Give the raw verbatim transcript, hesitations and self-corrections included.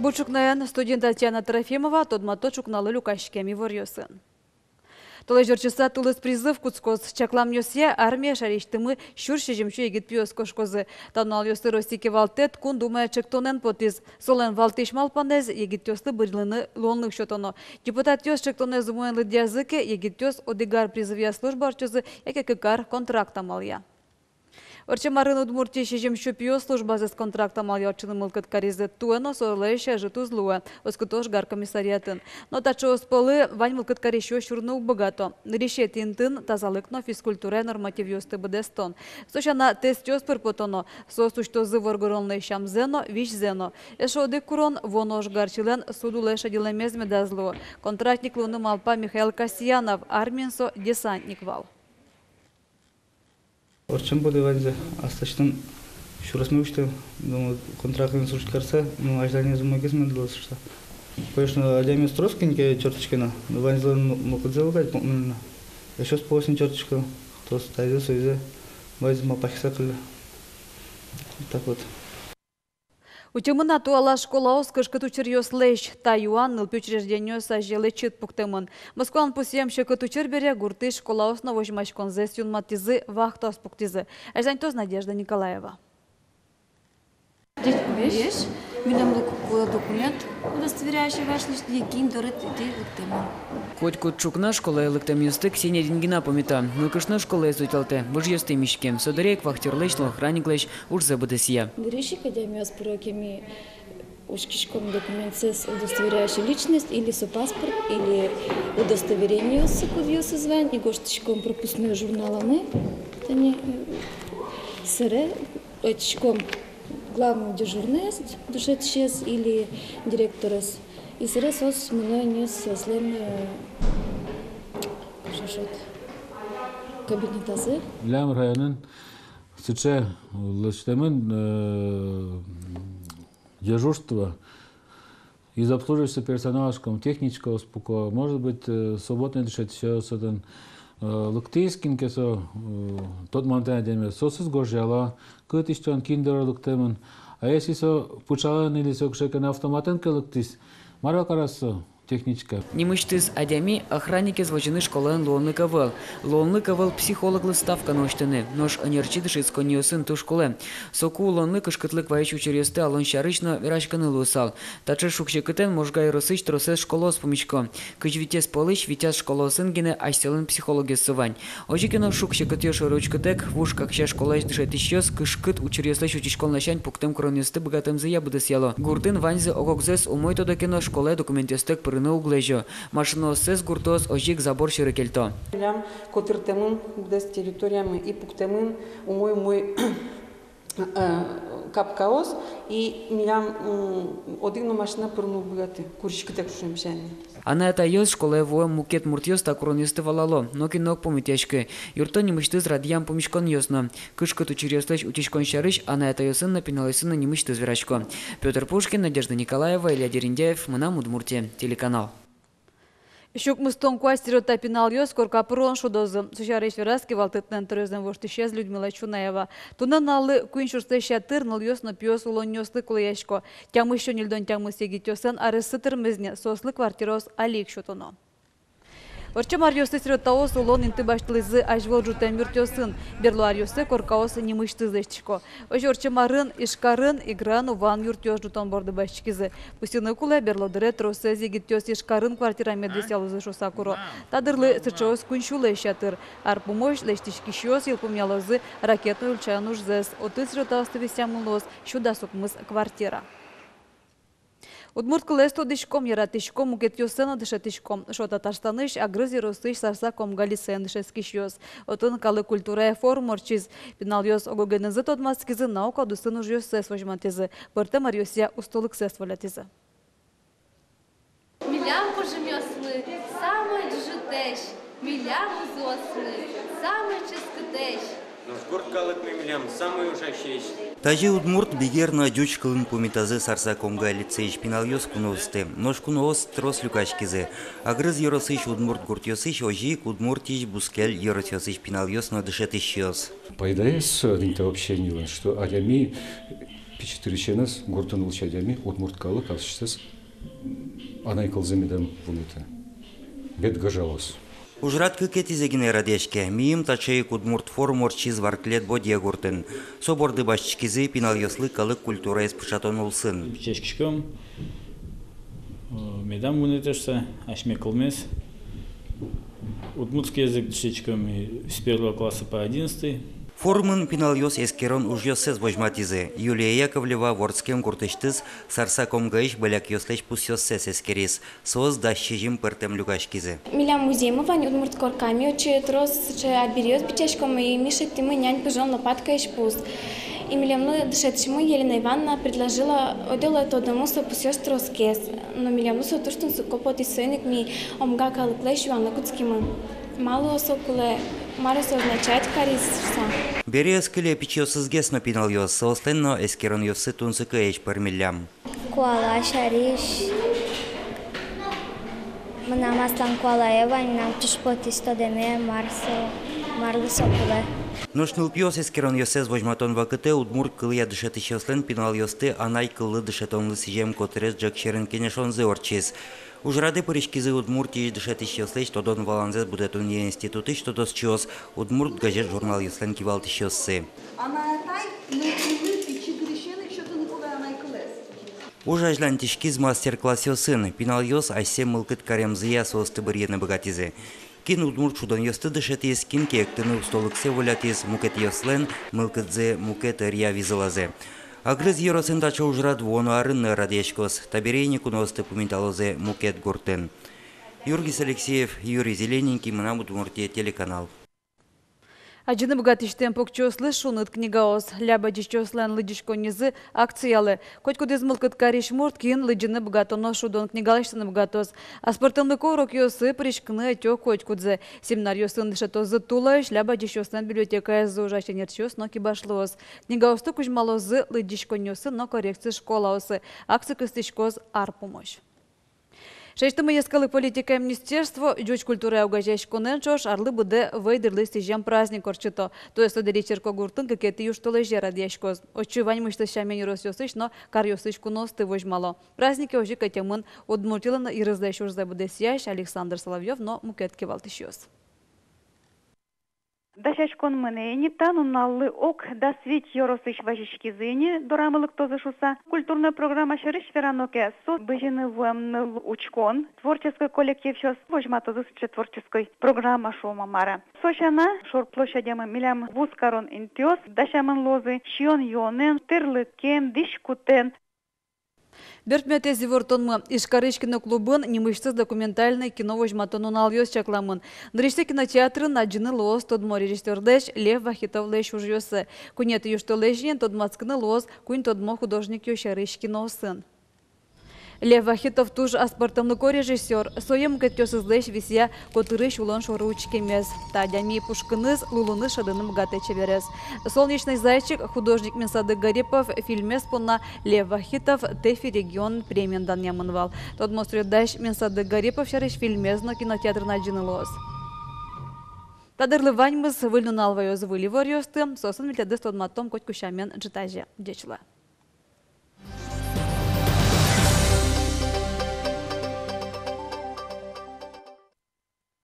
Бур ӵукнаен! Студиын Татьяна Трофимова. Тодмато ӵукналы люкаськем иворъёсын. Толэзь ортчыса тулыс призыв кутскоз. Чакламъёсъя, армие шаерысьтымы сюрс сизьымсю егит пиос кошкозы. Та нуналъёсы Россия кивалтэт Кун Думае ӵектонэн потӥз. Солэн валтӥсь малпанэз — егитъёслы бырйылыны луонлык сётоно. Депутатъёс ӵектонэз умоен лыдъязы ке, егитъёс одӥг ар призывъя служба ортчозы яке кык ар контракт амалъя. Ортчем арын Удмуртиысь сизьымсю пиос службазэс контракт амалъя ортчыны мылкыд каризы. Туэ но солэсь ӧжыт уз луэ, оскыто ожгар комиссариатын. Но таӵеос пӧлы вань мылкыд карисьёс сюрыны уг быгато. Нырысетӥ интыын — тазалык но физкультурая нормативъёсты быдэстон. Со сяна, тестъёс пыр потоно. Соос усьтозы воргоронлэсь сямзэ но, визьзэ но. Эшшо одӥг курон: вуоно ожгарчилэн суд улэ шедьылэмез медаз луы. Контрактник луыны малпа Михаил Касьянов. Армиын со десантник вал. Ортчем потэ ваньзэ, аслэсьтым сюресме усьтэ, думаю, контрактэн служить карыса, ну, азьланяз умойгес мед луоз шуыса. Конечно, адямиос трос кин ке чортчиське на, но ваньзылэн мо-, мылкыдзэ вал кадь, мон на. Эшшо пӧлысь ини чортчисько, трос тайзэ, сойзэ, ваньзэ малпаськыса кылле. Вот так вот. Утемын-а туала школаос кышкыт учыръёслэсь? Та юан нылпи учреждениос азе лэчыт пуктэмын. Москваын пусъем секыт учыр бере гуртысь школаос но возьмаськонзэс юнматӥзы, вахтаос пуктӥзы. Азьланьтоз Надежда Николаева. Весь. Милемлы кулэ документ, удостоверяющий, ваш личный, кин доры тӥ лыктэмын. Котькуд ӵукна школае лыктэмъёсты Ксения Денгина пумита. Нылкышно школаез утялтэ, выжъёсты миське. Со дыре ик вахтёрлэсь но охранниклэсь ужзэ быдэсъя. Нырысь ик адямиос пыро ке, ми учкиськом документсэс, удостоверяющий личность, или со паспорт, или удостоверениос, кудъёсыз вань, и гожтӥськом пропускной журналаны. Тани, э, сэре ӧтиськом главный дежурноез, дышетӥсез или директорез. И сэре соос мыно ини соослэн, э, кыӵе шуод, кабинетазы. Милям районын сыӵе лэсьтэмын, э, дежурство. Из обслуживающего персонала, шуиськом, техничкаос пуко, может быть, э, субботной дышетӥсьёс отын, э, лыктӥз кин ке со, э, тодматэ адямиез, соосыз гожъяло, кытысь тон, кин доры лыктэмын. А если со пыӵалэн или со кыӵе ке но автоматэн ке лыктӥз, мар кароз со техничка? Нимысьтыз адями охранникез возьыны школаын луонлык ӧвӧл. Луонлык ӧвӧл психологлы ставка но усьтыны, нош ӧнерчи дышетсконниосын туж кулэ. Соку улонлы кышкытлык вайись учыръёсты алон сярысь но вераськыны луысал. Таӵе шуг-секытэн Можга ёросысь тросэз школаос пумисько. Кызь витез пӧлысь витяз школаосын гинэ асьсэлэн психологъёссы вань. Озьы ке но, шуг-секытъёс шоры учкытэк, вуж-капчи школаысь дышетӥсьёс кышкыт учыръёслэсь утиськон ласянь пуктэмын куронъёсты быгатэмзыя быдэсъяло. Гуртын ваньзы ог-огзэс умой тодо ке но, школае документъёстэк пырыны уг лэзё. Машинаоссэс гуртоос озьы ик забор сьӧры кельто. Милям котыртэмын быдэс территориямы и пуктэмын умой-умой, э, капкаос, и милям, м, одӥг но машина пырыны уг быгаты, куриськытэк шуом сямен. Анай-атайёс, школае вуэм мукет муртъёс та куронъёсты валало, нокин но уг пумитъяськы. Юртто нимысьтыз радъям пумиськонъёс но. Кышкыт учыръёслэсь утиськон сярысь анай-атайёсын но, пиналъёсын но нимысьтыз верасько. Пётр Пушкин, Надежда Николаева, Илья Дерендяев, «Мынам Удмуртие» телеканал. Сю укмыстон куать сирота пиналъёс корка пырон шудозы. Со сярысь вераз кивалтэтэн тӧроезлэн воштӥсез Людмила Чунаева. Туннэ нуналлы куинь сюрслэсь ятыр нылъёс но пиос улонниослы кулэясько. Тямыс сю ньыльдон тямыс егитъёслэн арессы тырмиз ни, соослы квартираос али ик сётоно. Ортчем аръёсы сиротаос улон инты басьтылӥзы азьвыл ӝутэм юртъёсын. Берло аръёсы коркаос нимысьтыз лэсьтӥсько. Озьы ортчем арын Ижкарын, Играын, Уваын юртъёс ӝутон борды басьтӥськизы. Пусйыны кулэ, берло дыре тросэз егитъёс Ижкарын квартира мед висъялозы шуыса куро. Та дырлы сыӵеос куинь сюлэсь ятыр. Ар пумозь лэсьтӥськисьёс йылпумъялозы ракетной ульчаын ужзэс. Отын сиротаосты висъямын луоз сю дас укмыс квартира. Удмурт кылэз тодӥськом, яратӥськом, мукетъёссэ но дышетӥськом, шуо Татарстанысь Агрыз ёросысь Сарса-Комга лицейын дышетскисьёс. Отын калык культурая форум ортчиз. Пиналъёс ог-огенызы тодматскизы, наука удысын ужъёссэс возьматӥзы, пӧртэм аръёсъя устолыксэс волятӥзы. Милям пужымъёсмы самой ӝужытэсь, милям узыосмы самой ческытэсь. Нош гурт калыкмы милям самой ужасесь. Тазьы удмурт, бигер но ӟуч кылын пумитазы Сарса-Комга лицейысь пиналъёс куноосты. Нош куноос трос люкаськизы. Агрыз ёросысь удмурт гуртъёсысь, озьы ик Удмуртиысь бускель ёросъёсысь пиналъёс но дышетӥсьёс. Пайдаез со, одӥг та общениелэн, что адями Пичи дырысеныз гуртын улӥсь адями, удмурт калык аслэсьтыз анай кылзэ медам вунэтэ. Мед гажалоз. Ужрад кыкетӥзэ гинэ радъяське. Мийым таӵе ик удмурт форум ортчиз Варклед-Бӧдья гуртын. Со борды басьтӥськизы пиналъёслы калык культураез пыӵатон улсын. Пичиськиськом, э, медам вунэтэ шуса асьме кылмес. Удмуртский язык дышетӥськом и с первого класса по одиннадцатый. Форумын пиналъёс эскерон ужъёссэс возьматӥзы. Юлия Яковлева вордскем гуртысьтыз Сарса Комгаысь бӧлякъёслэсь пусъёссэс эскериз. Соос дас сизьым пӧртэм люкаськизы. Милям музеймы вань удмурт корка, ми отчы трос сыӵе арбериос бичаськом, и ми шедьтӥмы нянь пыжон лопаткаысь пус. И милемлы дышетӥсьмы Елена Ивановна предложила, ойдолэ тодомы со пусъёс тросгес. Но милемлы со туж тунсыко потӥз, соин ик ми Омга калыклэсь юаны кутскимы, малы со кулэ, мар со означать кариз шуса. Бере ӧз кыле пичиосызгес но пиналъёс, соослэн но эскеронъёссы тунсыкоесь пӧрмиллям. Куала сярысь. Мынам аслам куалае вань, мынам туж потӥз тодэме, мар со, марлы со кулэ. Нош нылпиос эскеронъёссэс возьматон вакытэ удмурт кылъя дышетӥсьёслэн пиналъёсты анай кыллы дышетонлы сӥзем котырес ӝӧк сьӧрын кенешонзы ортчиз. Ужрадэ пыриськизы Удмуртиысь дышетӥсьёслэсь тодон-валанзэс будэтонъя институтысь тодосчиос, удмурт газет-журналъёслэн кивалтӥсьёссы. Анай-атай нылпилы пичи дырысеныз сётыны кулэ анай кылэз. Уж азьланьтӥськиз мастер-классъёсын. Пиналъёс асьсэ мылкыд каремзыя соосты бырйыны быгатӥзы. Кин удмурт шудонъёсты дышетӥз, кин ке эктыны устолыксэ волятӥз, мукетъёслэн мылкыдзы мукет ӧръя визылазы. Агрыз ёросын таӵе ужрад вуоно арын но радъяськоз. Табере ини куноосты пумиталозы мукет гуртын. Юргис Алексеев, Юрий Зелененький, «Мынам Удмуртие» телеканал. Адӟыны быгатӥсьтэм покчиослы шуныт книгаос. Ляб адӟисьёслэн лыдӟиськоннизы акциялы. Котькудӥз мылкыд карись мурт, кин лыдӟыны быгатоно шудон книга, лэсьтыны быгатоз. Аспӧртэмлыко урокъёсы пыриськыны ӧтё котькудзэ. Семинаръёсын дышетозы Тулаысь ляб адӟисьёслэн библиотекаязы ужась ӧнерчиос но кибашлыос. Книгаосты кузьмалозы лыдӟиськонниосы но коррекция школаосы. Акци кыстӥськоз ар пумозь. Шаерысьтымы йӧскалык политикая министерство ӟуч культурая огазеяськонэн ӵош арлы быдэ вӧй дырлы сӥзем праздник ортчыто. Туэ со Дэри черкогуртын кыкетӥ южтолэзе радъяськоз. Отчы ваньмысьтыз сямен ёросъёсысь но каръёсысь куноосты возьмало. Празднике озьы ик ӧтемын Удмуртилэн йырзлэсь ужзэ быдэсъясь Александр Соловьёв но мукет кивалтӥсьёс. Дасяськон мынэ ини. Та нуналлы ог дас вить ёросысь вазиськизы ини, дорамы лыктозы шуса. Культурной программа сярысь верано ке, со бызьыны вуэм ныл учкон, творческой коллективъёс возьматозы сыӵе творческой программа, шуом-а, мар-а. Со сяна, шор площадемы милям вузкарон интыос дасямын луозы сиён-юонэн, тӥрлыкен, дӥськутэн. Берпуметӥез ивортонмы. Ижкарысь киноклубын нимысьтыз документальной кино возьматон нуналъёс чакламын. Нырысьсэ кинотеатрын адӟыны луоз тодмо режиссёрлэсь Лев Вахитовлэсь ужъёссэ. Куинетӥ южтолэзе ини тодматскыны луоз куинь тодмо художникъёс сярысь киноосын. Лев Вахитов туж аспӧртэмлыко режиссёр. Сое мукетъёсызлэсь висъя котырысь улон шоры учкемез. Та адями пушкыныз лулыныз шӧдыны быгатэ чеберез. «Солнечный зайчик», художник Менсадык Гарипов фильмез понна Лев Вахитов ТЭФИ регион премиен данъямын вал. Тодмо суредась Менсадык Гарипов сярысь фильмез но кинотеатрын адӟыны луоз. Та дырлы ваньмыз. Выль нунал ваёз выль иворъёсты, соосын ми тӥледыз тодматом котьку сямен ӝытазе. Ӟеч луэ.